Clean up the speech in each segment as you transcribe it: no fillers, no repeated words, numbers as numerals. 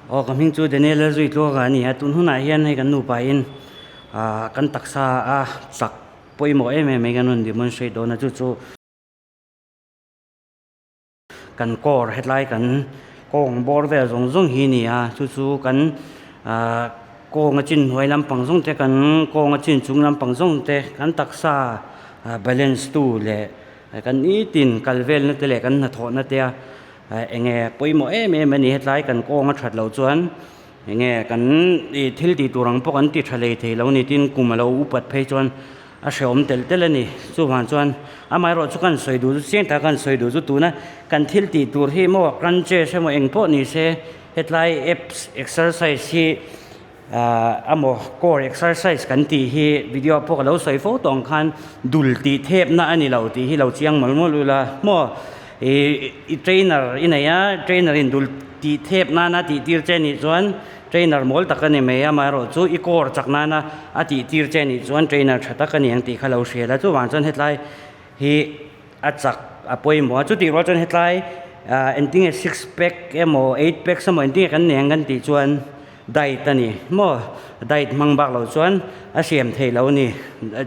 Aw ka hming chu Daniel Lalzuitluaka a ni a, tun hunah hian hei kan nupa in ah kan taksa a chak pawimawh em em mai kan rawn demonstrate dawn a chu chu kan core hetlai kan kawng bawr vel zawng zawng hi a ni a chu chu kan ah kawng a chin hnuai lampang zawng te kan kawng a chin chung lampang zawng te kan taksa ah balance tu leh kan nitin kal velna te leh kan hnathawhna te a Enge pawimawh em em a ni hetlai kan kawng a that loh chuan enge kan ih thil tih tur ang pawh kan ti tha lei thei lo a ni tin kum a lo upat phei chuan a hrehawm telh telh a ni chuvang chuan amaherawh chu kan sawi duh chu chiang taka kan sawi duh chu tuna kan thil tih tur hi maw crunches emaw eng pawh ni se hetlai apps exercise hi Ahh amaw core exercise kan tih hi video pawh ka lo sawi fo tawh ang khan dul tih thepna a ni lo tih hi lo chiang mawlh mawlh ula maw ih i trainer i nei a trainer in dul tih thep nana tih tir che nih chuan trainer mawl tak a ni mai a amaherawh chu i core chak nana a tih tir che nih chuan trainer tha tak a ni ang tih kha lo hria la chuvang chuan hetlai hi a chak a pawimawh a chutih rual chuan hetlai ah engtinge six pack emaw eight pack emaw engtinge kan nei ang kan tih chuan diet a ni maw diet hmang bak lo chuan a siam theih loh a ni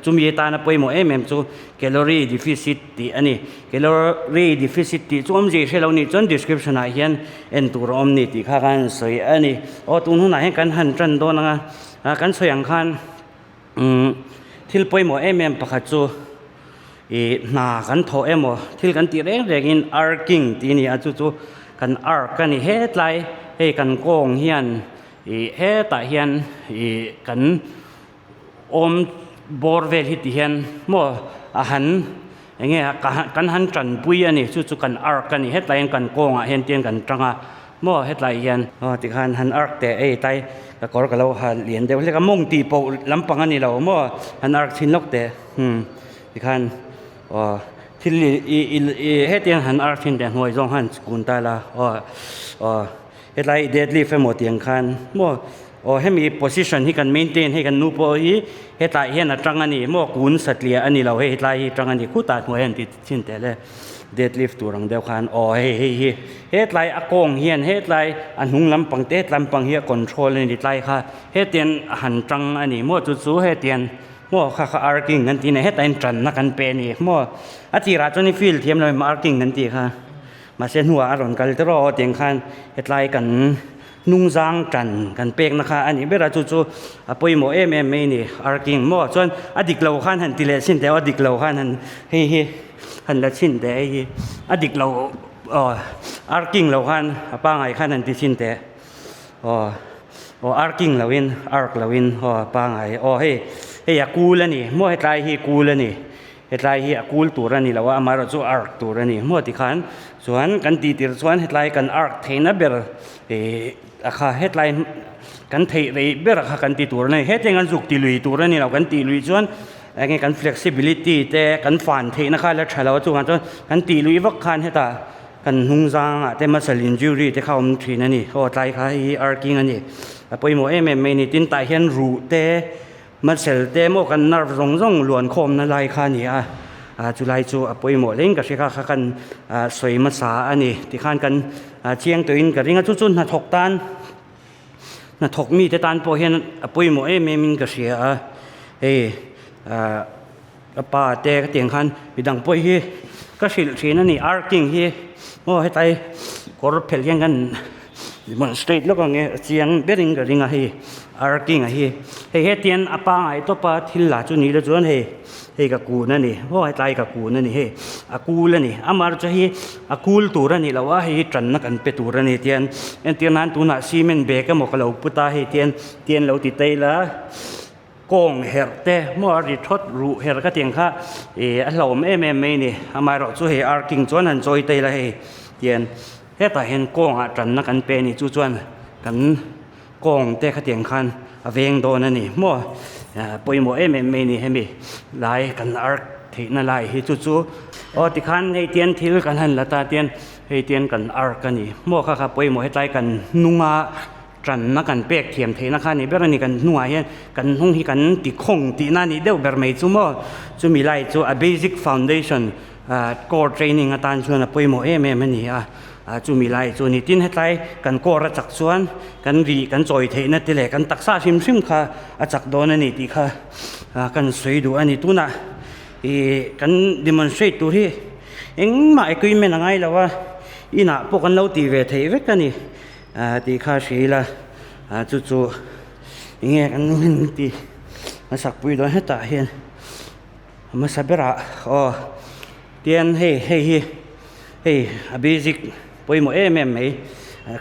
chumi atana pawimawh em em chu calorie deficit tih a ni calorie deficit tih chu awmzia hre lo nih chuan description ah hian en tur a awm ni tih kha khan sawi a ni aw tun hunah hian kan han tan dawn ang a kan sawi ang khan umm thil pawimawh em em pakhat chu ih hna kan thawh emaw thil kan tih reng reng in arking tih a ni a chu chu kan ark a ni hetlai hei kan kawng hian ih hetah hian ih kan awm bawr vel hi ti hian maw a han eng nge kan han tanpui a ni chu chu kan ark a ni hetlai hian kan kawngah hian tiang kan tang a maw hetlai hian aw tikhan han ark teh ei tai ka kawr ka lo ha lian deuh hlek a mawng tih pawh lampang a ni lo maw han ark chhin lawk teh hmm tikhan aw thil i i hetiang han ark chhin teh hnuai zawng han kun ta la aw aw hetlai deadlift emaw tiang khan maw aw hemi position hi kan maintain hei kan nu pawh hi hetlai hian a tang a ni maw kun satliah a ni lo hei hetlai hi tang a ni khutah hnuai han ti chhin teh le deadlift tur ang deuh khan aw hei hei hi hetlai a kawng hian hetlai a hnung lampang te lampang hi a control a ni tlai kha hetiang a han tang a ni maw chu chu hetiang maw kha kha arking kan tih nei hetah hian tanna kan pe a ni maw a tirah chuan i feel thiam lo em arking kan tih kha mahse hnuah a rawn kal tawh aw tiang khan hetlai kan hnungzang tan kan pekna kha a nih ber a chu chu a pawimawh em em mai a ni arking maw chuan a dik lo khan han ti leh chhin teh a dik lo khan han hei hi han la chhin teh hei hi a dik lo aw arking lo khan a pangai khan han ti chhin teh aw aw arking lo in ark lo in aw a pangai aw hei hei a kul a ni maw hetlai hi kul a ni. Hetlai hi a kul tur a ni lo a, amaherawh chu ark tur a ni. Hmuh tikhan chuan kan tih tir chuan hetlai kan ark theihna ber ih a kha hetlai kan theih rei ber kha kan ti tur a ni. Hetiang an zuk ti lui tur a ni lo, kan tih lui chuan eng nge kan flexibility te kan fan theihna kha la tha lo a, chuvang chuan kan tih lui vak khan hetah kan hnung zangah te muscle injury te kha a awm thin a ni. Aw tlai kha hei hi arking a ni. A pawimawh em em mai a ni. Tin tah hian ruh te Muscle te maw kan nerve zawng zawng luan khawmna lai kha a ni a, ah chulai chu a pawimawh hle in ka hria kha kha kan ah sawi hmasa a ni tikhan kan ah chiang tawhin ka ring a chu chu hnathawk tan hnathawk mite tan pawh hian a pawimawh em em in ka hria a hei ah ka pa te ka tiang khan midang pawh hi ka hrilh thin a ni arking hi aw hetlai kawr phelh hian kan demonstrate lawk ang e a chiang berin ka ring a hei arking a hi hei hetian a pangai tawp a thil lah chu ni la chuan hei hei ka kun a ni aw hetlai ka kun a ni hei a kul a ni amah chu hei a kul tur a ni lo a hei hi tanna kan pe tur a ni tian entir nan tunah cement bag emaw ka lo put a hei tian tian lo ti tail a. Kawng herh te maw a ri thawt ruh herh ka tiang kha ih a hlauhawm em em mai a ni amaherawh chu hei arking chuan han chawi ta ila hei tian hetah hian kawngah tanna kan pe a ni chu chuan kan kawng te khatiang khan a veng dawn a ni maw pawimawh em em mai a ni hemi lai kan ark theihna lai hi chu chu aw tikhan hei tian thil kan han la ta tian hei tian kan ark a ni maw kha kha pawimawh hetlai kan hnunga. Tanna kan pek thiam theihna kha a ni ber a ni. Kan hnungah hian kan hnung hi kan ti khawng tihna a nih deuh ber mai chu maw. Chumi lai chu a basic foundation core training atan chuan a pawimawh em em a ni a. Ah chumi lai chu ni tin hetlai kan kawr a chak chuan kan ri kan chawi theihna te leh kan taksa hrim hrim kha a chak dawn a ni tih kha ah kan sawi duh a ni. Tunah ih kan demonstrate tur hi engmah equipment a ngai lo a, inah pawh kan lo tih ve theih vek a ni ah tih kha hria ila ah chu chu enge kan tih hmasak pui dawn hetah hian hmasa berah aw. Tian hei hei hi hei a basic pawimawh em em mai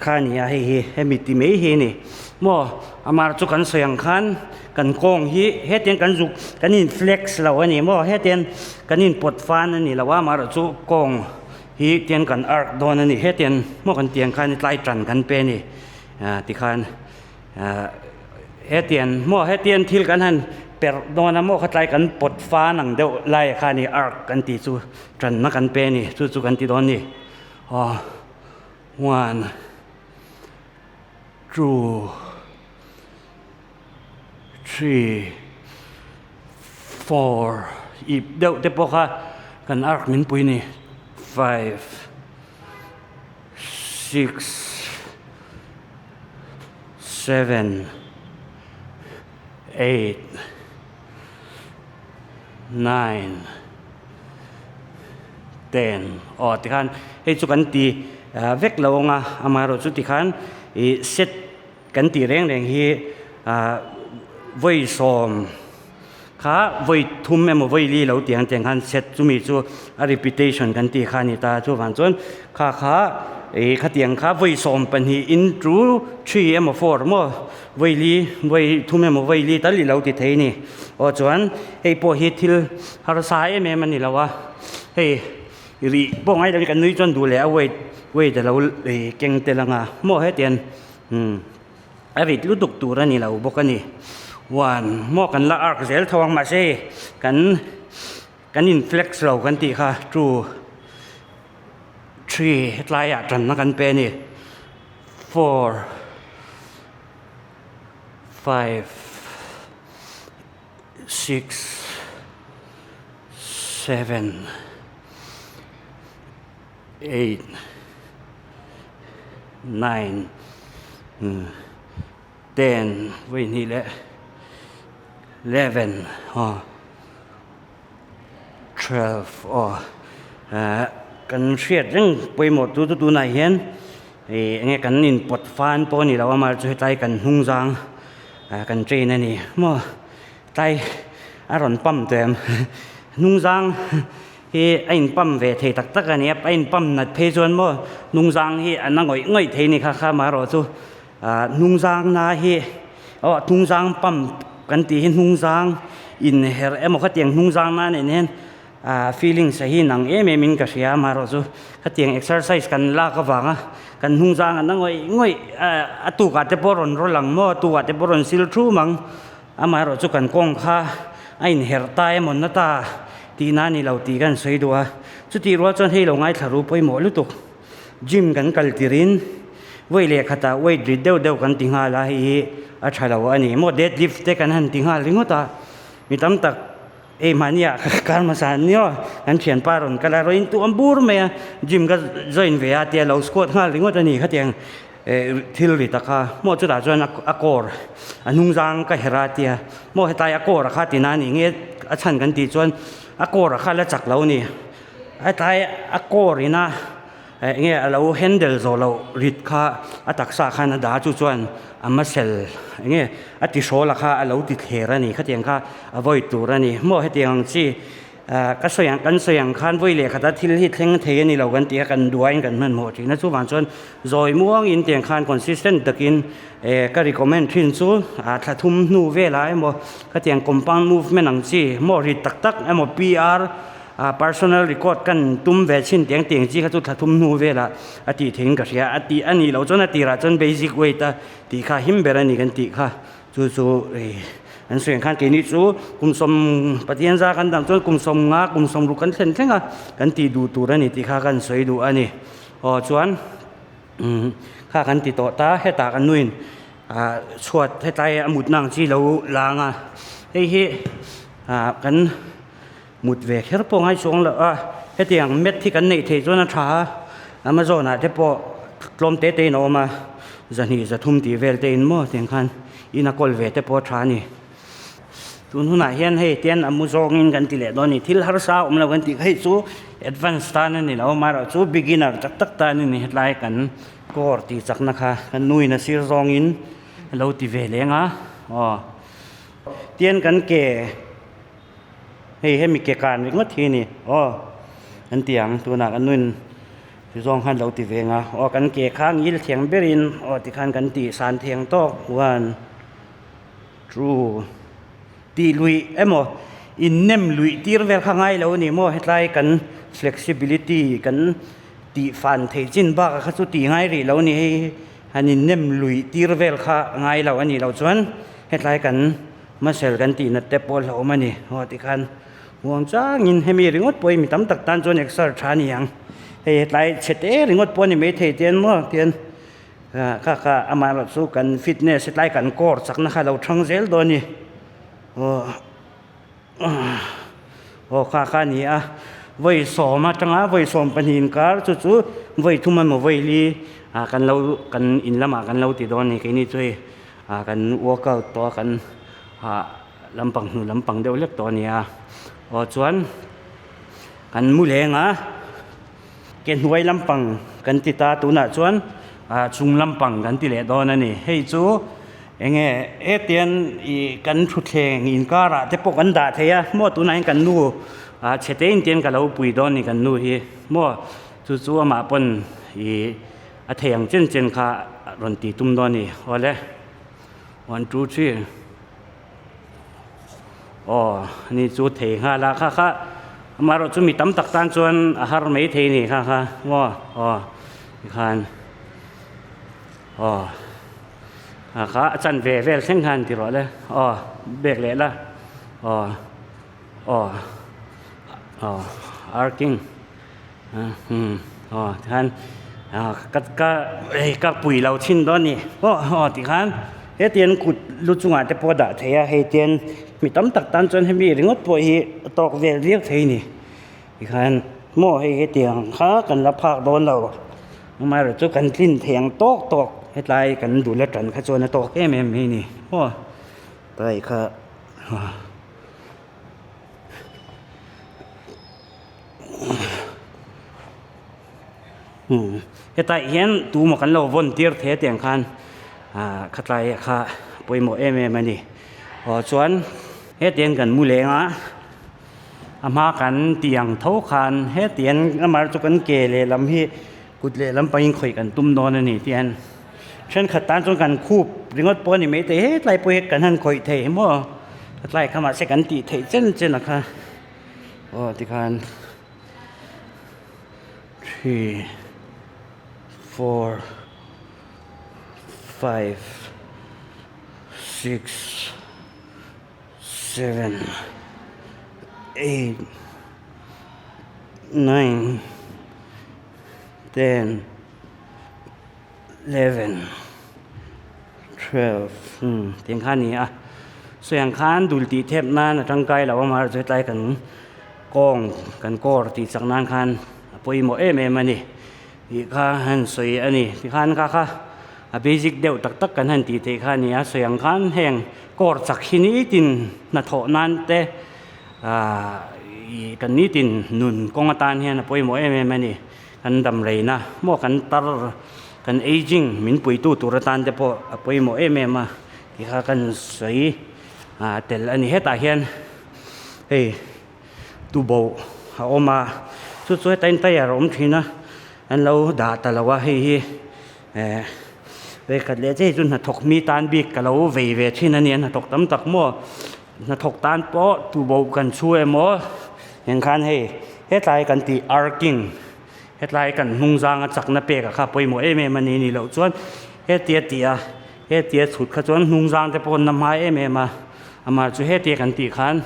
kha a ni a hei hi hemi ti mai hi a ni maw amah chu kan sawi ang khan kan kawng hi hetiang kan zuk kan in flex lo a ni maw hetiang kan in pawt fan a ni lo a amaherawh chu kawng hi tiang kan ark dawn a ni hetiang maw kan tih ang khan tlai tan kan pe a ni ah tikhan. Ahh hetiang maw hetiang thil kan han perh dawn a maw khatlai kan pawt fan ang deuh lai kha a ni arc kan tih chu tanna kan pe a ni chu chu kan ti dawn a ni aw one two three four ip deuh te pawh kha kan arc min pui a ni five six. Seven, eight, nine, ten aw tikhan hei chu kan ti vek lo ang a amaherawhchu tikhan ih set kan tih reng reng hi ah vawi sawm kha vawi thum emaw vawi li lo tih ang tiang khan set chumi chu a repetition kan tih kha a ni ta chuvang chuan kha kha ih khatiang kha vawi 12 in two three emaw four maw vawi li vawi thum emaw vawi li tal i lo ti thei a ni aw chuan hei pawh hi thil harsa em em a ni lo a hei rih pawh ngai lo kan nui chuan duh leh a weight weight a lo ih keng tel ang a maw hetiang umm. A rit lutuk tur a ni lo bawk a ni. One maw kan la arc zel tho ang mahse kan kan in flex lo kan tih kha two three hetlai ah tanna kan pe a ni. Four five six seven eight nine ten vawi hnih leh eleven aw twelve aw eh kan hriat reng pawimawh tu chu tunah hian ih enge kan inpawt fan pawh a ni lo a amaherawhchu hetlai kan hnung zang ah kan train a ni maw tlai a rawn pump tawh em hnung zang. Hi a in pump ve thei tak tak a ni a, a in pump nat phei chuan maw hnungzang hi a na ngawih ngawih thei a ni kha kha amaherawh chu ah hnungzang na hi aw hnungzang pump kan tih hi hnungzang inherh emaw khatiang hnungzang na nen hian ah feelings a hi nang em em in ka hria amaherawh chu khatiang exercise kan lak avanga kan hnungzang a na ngawih ngawih a tukah te pawh rawn rawl ang maw a tukah te pawh rawn sil thum ang. Amaherawh chu kan kawng kha a inherh ta emaw na ta tihna a ni lo tih kan sawi duh a, chutih rual chuan hei lo ngaithla ru pawimawh lutuk. Gym kan kal tirin vawi leh khatah weight rit deuh deuh kan ti nghal a, hei hi a tha lo a ni. Maw deadlift te kan han ti nghal ringawt a, mi tam tak hei mahniah kar hmasa an nia kan thianpa rawn kal a, rawn intuam bur mai a, gym ka join ve a tia lo squat nghal ringawt a ni khatiang. Thil ri tak a, maw chutah chuan a kawr a hnung zang ka herh a tia, maw hetlai a kawr a kha tina a ni nge a chhan kan tih chuan a kawr a kha la chak lo a ni, hetlai a kawr ina eng nge a lo handle zawh loh rit kha a taksa khan a dah chu chuan a muscle eng nge a ti hrawl a kha a lo ti thler a ni khatiang kha a vawi tur a ni, maw hetiang ang chi. Ka sawi ang kan sawi ang khan vawi leh khata thil hi thleng thei a ni lo kan ti a, kan duaiin kan hmanhmawh thin a, chuvang chuan zawi muangin tiang khan consistent takin ka recommend thin chu thla thum hnu velah emaw khatiang compound movement ang chi maw rit tak tak emaw PR personal record kan tum ve chin tiang tiang chi kha chu thla thum hnu velah a tih theiin ka hria a tih a nih loh chuan a tirah chuan basic weight a tih kha him ber a ni kan tih kha. Chu chu an sawi ang khan keini chu kum sawm Pathian za kan dang chuan kum 50 kum 60 kan thlen thleng a kan tih duh tur a ni tih kha kan sawi duh a ni. Aw chuan kha kan ti tawh ta hetah kan nuin ah chhuat hetlai a mutna ang chi lo lang a hei hi ah kan mut ve kher pawh ngai chuang loh a hetiang mat hi kan neih theih chuan a tha a. Amazon ah te pawh tlawm te te in a awm a, zahnih zathum tih vel te in maw tiang khan in a kawl ve te pawh a tha a ni. Tun hunah hian hei tian a mu zawngin kan ti leh dawn a ni. Thil harsa a awm lo kan tih kha hei chu advance tan a ni lo, amaherawhchu beginner tak tak tan a ni. Hetlai kan core tih chakna kha kan nuin a sir zawngin a lo ti ve leng a, aw tian kan ke hei hemi ke kan ringawt hi a ni aw kan ti ang tunah kan nuin ti zawng khan lo ti ve ang a, aw kan ke kha ngil thiang berin aw tikhan kan tih san thiang tawk one two tih luih emaw in nem luih tir vel kha ngai lo a ni maw hetlai kan flexibility kan tih fan theih chin bakah kha chu tih ngai rih lo a ni hei han in nem luih tir vel kha ngai lo a nih loh chuan hetlai kan muscle kan tih nat te pawh hlauhawm a ni aw tikhan huang changin hemi ringawt pawh hi mi tam tak tan chuan exer tha a ni ang hei hetlai chhe te ringawt pawh a ni maithei te an maw tian kha kha amaherawh chu kan fitness hetlai kan core chakna kha a lo thang zel dawn a ni aw. Aw kha kha a ni a, vawi sawm atanga vawi 12 inkar chu chu vawi thum emaw vawi li ah kan lo kan in lamah kan lo ti dawn a ni keini chu hei ah kan workout tawh a kan ah lampang hnu lampang deuh hlek tawh a ni a, aw chuan kan mu leng a ke hnuai lampang kan ti ta tunah chuan ah chung lampang kan ti leh dawn a ni hei chu. Enge hetian ih kan thutthleng inkarah te pawh kan dah thei a maw tunah hian kan nu ah chhe te in tian ka lo pui dawn a ni kan nu hi maw chu chu amah pawn ih a thei ang chen chen kha rawn tih tum dawn a ni awle one two three aw ani chu thei nghal a kha kha amaherawh chu mi tam tak tan chuan a har mai thei a ni kha kha maw aw tikhan aw. A kha a chan ve vel thleng khan ti rawh le aw bek leh la aw aw aw arking umm aw tikhan ka ka hei ka pui lo thin dawn a ni aw aw tikhan hetiang kut lu chungah te pawh a dah thei a hei tian mi tam tak tan chuan hemi ringawt pawh hi a tawk vel viau thei a ni. Tikhan maw hei hetiang kha kan la phak dawn lo, amaherawhchu chu kan tlin thei ang tawk tawk hetlai kan dul atang kha chuan a tawk em em mai a ni maw tlai kha umm hetah hian tumaw kan lo vawn tir thei a tiang khan ah khatlai kha pawimawh em em a ni aw chuan hetiang kan mu leng a. A hma kan tih ang tho khan hetiang amah chu kan ke lehlam hi kut lehlam pangin khawih kan tum dawn a ni tihian thenkhat tan chuan kan khup ringawt pawh a ni maithei hetlai pawh hi kan han khawih thei maw hetlai kha mahse kan tih theih chen chen a kha aw tikhan three four five six. Seven eight nine ten eleven twelve umm tiang kha a ni a sawi ang khan dul tih thep nan a tangkai lo a mahse tlai kan kawng kan kawr tih chak nan khan a pawimawh em em a ni. Tih kha han sawi a ni. Tikhan kha kha a basic deuh tak tak kan han tih theih kha a ni a. Sawi ang khan heng kawr chak hi nitin hnathawh nan te ahh ih kan nitin nun kawng atan hian a pawimawh em em a ni. Kan dam reina maw kan tar kan ageing min puitu tur atan te pawh a pawimawh em em a tih kha kan sawi ah tel a ni. Hetah hian hei. Tuboh a awm a chu chu heta in tyre a awm thin a an lo dah ta lo a hei hi eh vekhat leh chiah hi chu hnathawk mi tan bik ka lo vei ve thin a ni a hnathawk tam tak maw hnathawk tan pawh tuboh kan chhu emaw eng khan hei hetlai kan tih arking hetlai kan hnung zanga chakna pek a kha pawimawh em em a ni nih loh chuan hetia tih a hetia chhut kha chuan hnung zang te pawh an la hma em em a amah chu hetia kan tih khan.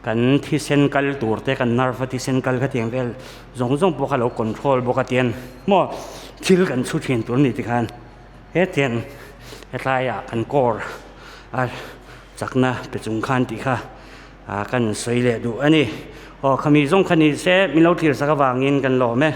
Kan thisen kal tur te kan nerve a thisen kal kha tiang vel zawng zawng pawh kha lo control bawk a tian maw thil kan chhu thin tur a ni tikhan hetiang hetlaiah kan core a chakna pe chung khan tih kha ah kan sawi leh duh a ni. Aw khami zawng kha ni se min lo thlir sak avangin kan lawm e.